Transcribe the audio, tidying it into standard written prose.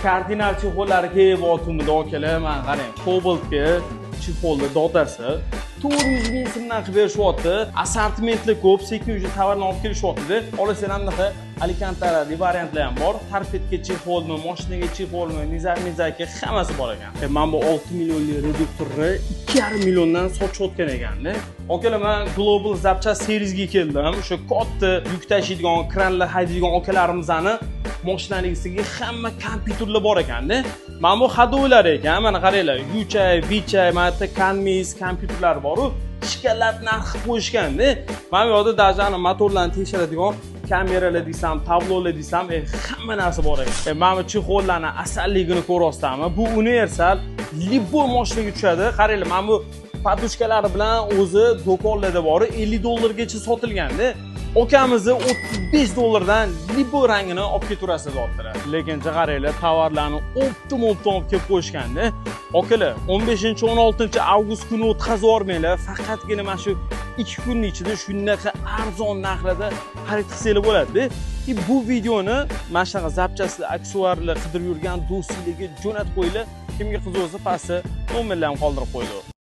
Kardinal чехол lari kelyapti akalar, mana qarang, Cobaltga чехол ni dodasi 400 ming so'mdan qilib berishyapti. Assortimentli ko'p, sekin уже tovarni olib kelishyapti. Olasan bunaqa Alcantarali variantlar ham bor. Torpedga чехол mi, mashinaga чехол mi, nizar mizaki hammasi bor ekan. Mana bu 6 millionlik reduktorni 2,5 milliondan sotishayotgan ekanda. Akalar, men Global Zapchast Seriesga keldim. O'sha katta yuk tashiydigan, kranlar haydaydigan akalarimizni mashinaligisiga hamma kompyuterlar bor ekanda. Mana bu ходовой lar ekan, mana qaranglar, Yuchay, Vichay, mana yerda Canmis kompyuterlar bor-u, shikolat narxi qo'yishganda. Mana bu yerda даже ana motorlarni tekshiradigan kameralar desam, tablolar desam, hamma narsa bor ekan. Mana bu чехол larni asalligini ko'ryapsizlarmi? Bu universal, любой mashinaga tushadi. Qaranglar, mana bu подушка lari bilan o'zi do'konlarda bor, 50 dollargacha sotilganda. Okamizni 35 dollardan любой rangini olib ketaverasiz deyaptilar. Lekin qaranglar, tovarlarni оптом оптом olib kelib qo'yishganda. Akalar, 15-16 avgust kuni o'tkazib yubormanglar. Faqatgina mana shu 2 kunning ichida shunaqa arzon narxlarda xarid qilsanglar bo'ladi. Bu videoni mana shunaqa запчасть lar, aksessuarlar qidirib yurgan do'stlarga jo'natib qo'yinglar. Kimga qiziq bo'lsa, pastda nomerlarni qoldirib qo'ydi.